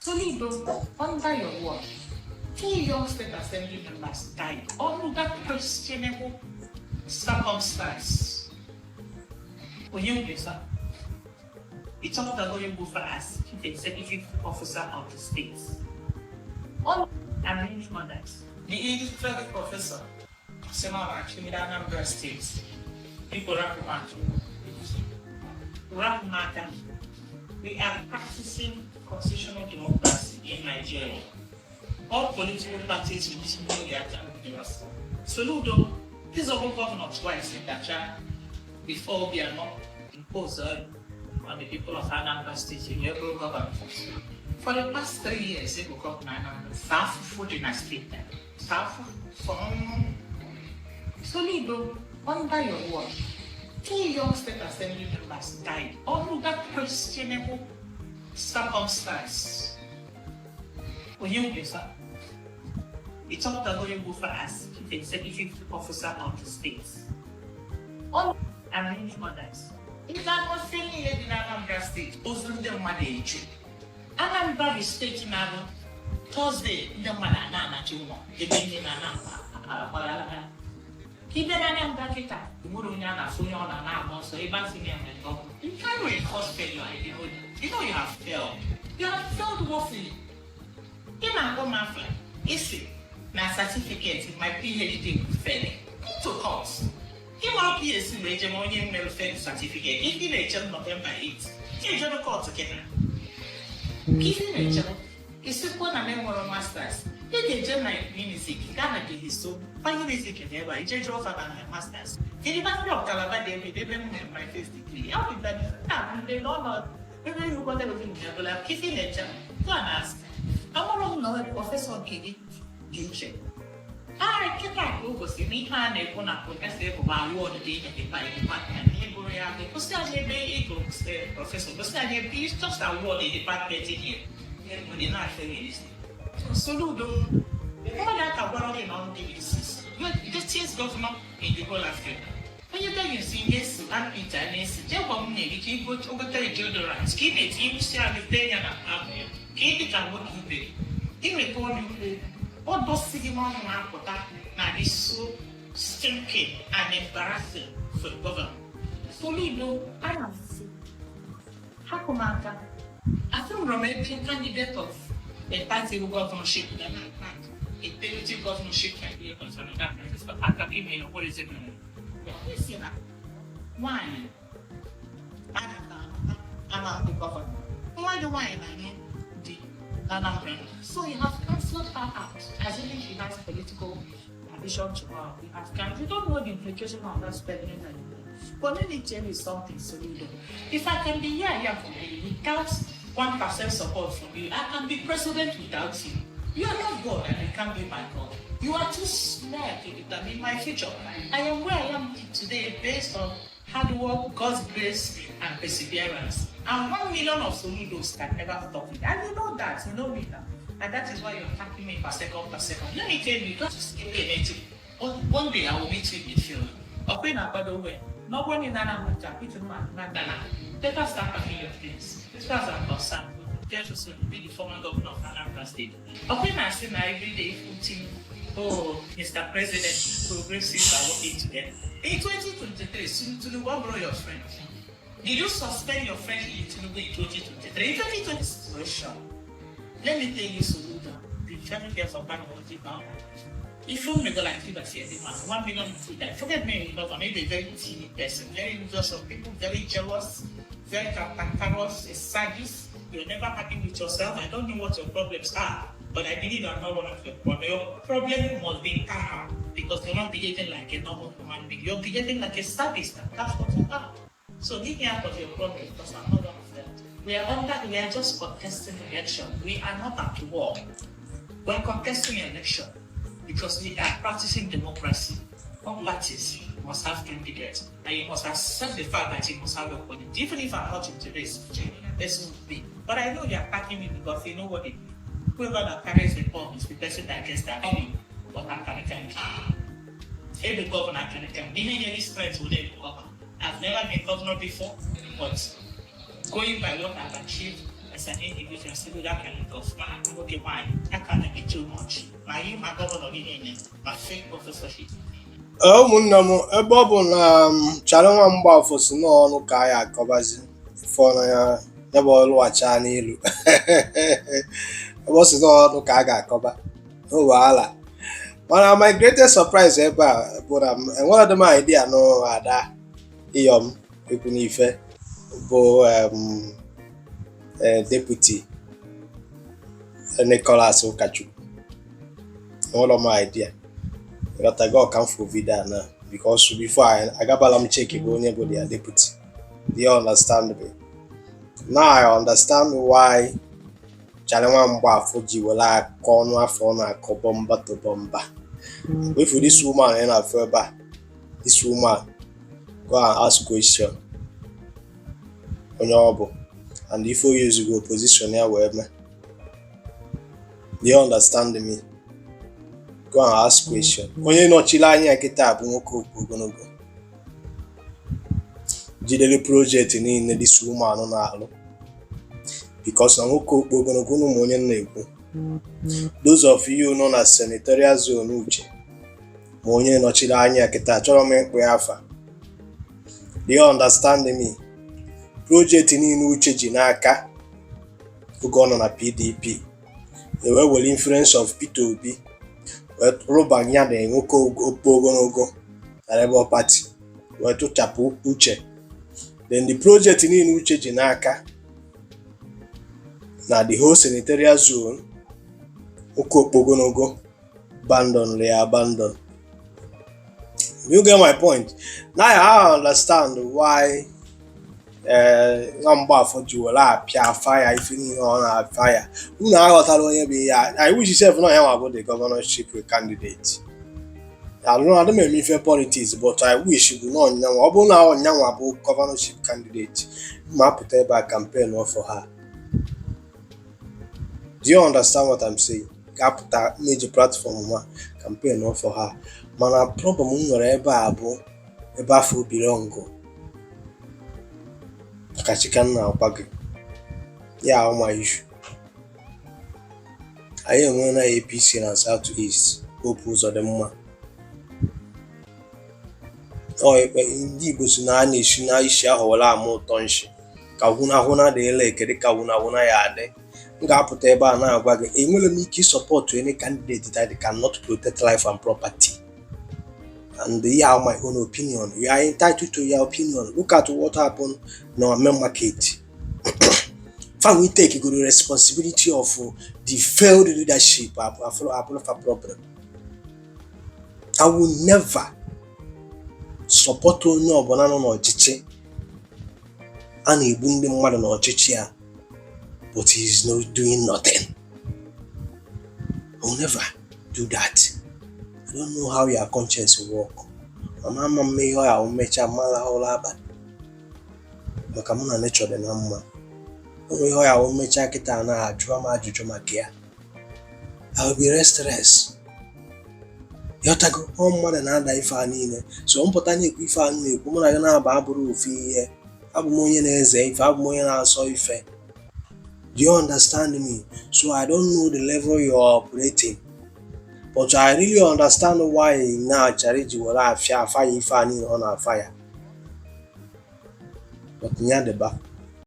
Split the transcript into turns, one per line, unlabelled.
Soludo, under your watch, two young state assembly members died under questionable circumstance. Onye Itomudagoye Bufa as chief executive officer of the state. All and many others.
The illiterate professor, Sema Anambra State, Biko rapụ m aka.
Rapụ m aka.
We are practicing constitutional democracy in Nigeria. All political parties must know their candidates. Soludo, this is governor twice in Dacha before Obiano imposed on the people of Anambra State in your government. For the past 3 years, they will govern Anambra. South food in a state. South from
Soludo, under your watch, two young state assembly members died under questionable
circumstance.
Onye Itomudagoye Bufa as chief executive officer of the state. All and many others.
Ị ga-agọzie niile dị n'Anambra Steeti, ozu ndị mmadụ eju. Anambra bụ steeti na-abụ Thursday, ndị mmadụ a na-anachi ụlọ ebe ndị na-ana ha.
Ibe na Anambra kịta, nwere onye a na-afụ onye ọ na-ana agba ọsọ ebe a sị na enwere gọvanọ.
You can't really cause failure. You know you have failed. You have failed woefully. Ị na-akpọ m afa isi na certificate my PhD fail. Go to court. Ị mara ka ị esi wee jee ma onye mere fail certificate. Ife ị na-eche m November 8. Ka ejebe court kịta. Ka ife ị na-eche m isikwa na m enwere masters. Ị ga-eje na Unizik gaa na Gehiso fa Unizik dị ebe a ije jụọ fa na my masters. University of Calabar dị ebe m mere my first degree. Ọ bụ na ndị nọ nọ ebe ịrụkọta obi m ebụla ka ife ị na-eche m. Go and ask.
Amụrụ m na professor nke gị dị iche.
Ah, kịta ka o gosiri na ihe a na-ekwu na professor ebubo award dị ihe dị by department na ịgụrụ ya agụ. Gosi anyị ebe ị gụrụ professor, gosi anyị ebe it's just award a department here. Dị na-afere isi. Soludo, mmadụ aka gwara gị na ọ dị isi. You are the dirtiest governor in the whole Africa. Onye bịa gị nsi na-esi armpit a na-esi, jee gwa nwunye gị ka ị gotere deodorant ka ị na-etinye isi ahụ tee ya na ahụ ya ka ị dị ka nwoke ibe gị. Imepe ọnụ ikwu ọ dọsị gị n'ọnụ na-apụta na dị so stinking and embarrassing for the governor.
Soludo, ana m asị, hapụ m aka.
Afụrụ m ebe candidate of a party governorship ga na-attack a deputy governorship candidate of another party. Aka ime ya what is it? Isi na nwaanyị ana-abụ gọvanọ. Nwa gị nwaanyị na-anụ di na Anambra. So you have cancelled her out as if she has political ambition to her. You have cancelled. You don't know the implication of that spelling and But let me tell you something, Soludo. If I can be here for you without 1% support from you, I can be president without you. You are not God and you can't be my God. You are too small to determine my future. I am where I am today based on hard work, God's grace, and perseverance. And 1 million of Soludos can never stop it. And you know that, you know me now. And that is why you're attacking me per second per second. Let me tell you, just give me a minute. One day I will meet you in the field. Okay, now, by the way, no one in Anambra, Let us start packing your things. As far as I'm concerned, Jefferson will be the former governor of Anambra State. Okay, now, see now every day, putting, "Oh, Mr. President, progressives are working together." In 2023, Tinubu borrow your friend. Did you suspend your friend in Tinubu in 2023? In 2020 situation, let me tell you, Soludo, be very careful about what you about. If you make like you see the man, 1 million food, forget me, but I'm a very teeny person, very envious of people, very jealous, very cantankerous, a sadist. You're never happy with yourself. I don't know what your problems are, but I believe I'm not one of your problems. Your problem must be karma because you're not behaving like a normal human being. You're behaving like a sadist, and that's what you are. So get me out of your problem because I'm not one of them. We are just contesting election. We are not at war. We are contesting election because we are practicing democracy. All parties must have candidates, and you must accept the fact that you must have opponent. Even if I'm not into this, person will be. But I know you're attacking me because you know what it whoever that carries the bomb is the person that gets that enemy. But I'm can Every governor can even any strength will governor. I've never been governor before, but going by what I've achieved,
As an individual, sị gị aka nke ọfụma, nwoke, nwaanyị, aka na gị too much, ma anyị ma governor gị niile ma fake professorship.
Ụmụnne m, ebe ọ bụ na m Charlie nwa Mgbafọ si n'ọnụ ka anyị akọbazi ife ọnụ ya, ya bụ ọlụghacha n'elu, ebe ọ si n'ọnụ ka a ga-akọba, no wahala. Mana my greatest surprise ebe a bụ na enwere dị m idea nụ Ada Iyom Ekwunife bụ deputy Nicholas Ụkachukwu. Enwere m idea, ịghọtago? Ọka m fụ video a na because before I agabala m check bụ onye bụ their deputy. Do you understand me? Now I understand why Charlie nwa Mgbafọ ji were akọ ọnụ afọ ọ na-akọ bomba to bomba. If this woman ị na-afụ ebe a, this woman, go and ask question onye ọ bụ and ife o yuzugo position ya wee mee. Do you understand me? Go and ask question. Onye nọchiri anya kịta bụ nwoke okpu ogologo jidere project niile this woman na-alụ, because na nwoke okpu ogologo, unu ma onye m na-ekwu. Those of you nọ na senatorial zone Uche ma onye nọchiri anya kịta, chọrọ m ịkpụ ya afa. Do you understand me? Project niile Uche ji n'aka oge ọ nọ na PDP, ewee were influence of Peter Obi wee rụbanye ya na nwoke okpu ogologo na Labour Party, wee tụchapụ Uche. Then the project niile Uche ji n'aka na the whole senatorial zone, nwoke okpu ogologo abandon ya, abandon. You get my point? Now I understand why nwa Mgbafọ ji were apịa afa ya ife niile ọ na-afa ya. Unu aghọtara onye bụ ihe. I wish sef na ya nwa bụ the governorship candidate. Alụ adị m eme ife politics, but I wish bụ na ọnyanwa, ọ bụrụ na ọnyanwa bụ governorship candidate, ma apụta ebe a campaign for her. Do you understand what I'm saying? Ga-apụta meji platform ma campaign for her. Mana problem m nwere ebe a bụ ebe afọ belong maka chika nna akwa gị ya ahụ ma issue anyị enweela APC na South East, Hope Uzodimma. Ọ ikpe ndị Igbo si na a na-esi na isi ahụ were ama ụtọ nshi ka hụnahụna dịla ekere ka hụnahụna ya adị. M ga-apụta ebe a na-agwa gị, enwere m ike ịsupport any candidate that cannot protect life and property, and yeah, my own opinion. You are entitled to your opinion. Look at what happened na main market. Fa we take the responsibility of the failed leadership abụrụ problem. I will never support onye ọbụla nọ n'ọchịchị a na-egbu ndị mmadụ n'ọchịchị a, but he is not doing nothing. I will never do that. I don't know how your conscience work. Mama ama mma ihe ọ ya mechaa mma ụra abalị maka mụ na nature dị na mma. O nwere ihe ọ ya mechaa kịta na-ajụ m ajụjụ maka ya. I will be restless. Ịghọtago? Ọ mmadụ na-ada ife a niile, so mpụta na-ekwu ife a na-ekwu, mụ na gị na-aba abụrụ ofu ihe. Abụ m onye na-eze ife, abụ m onye na-asọ ife. Do you understand me? So I don't know the level you are operating, but I really understand why na chara iji were afịa afa ya ife a niile ọ na-afa ya. But ya dịba.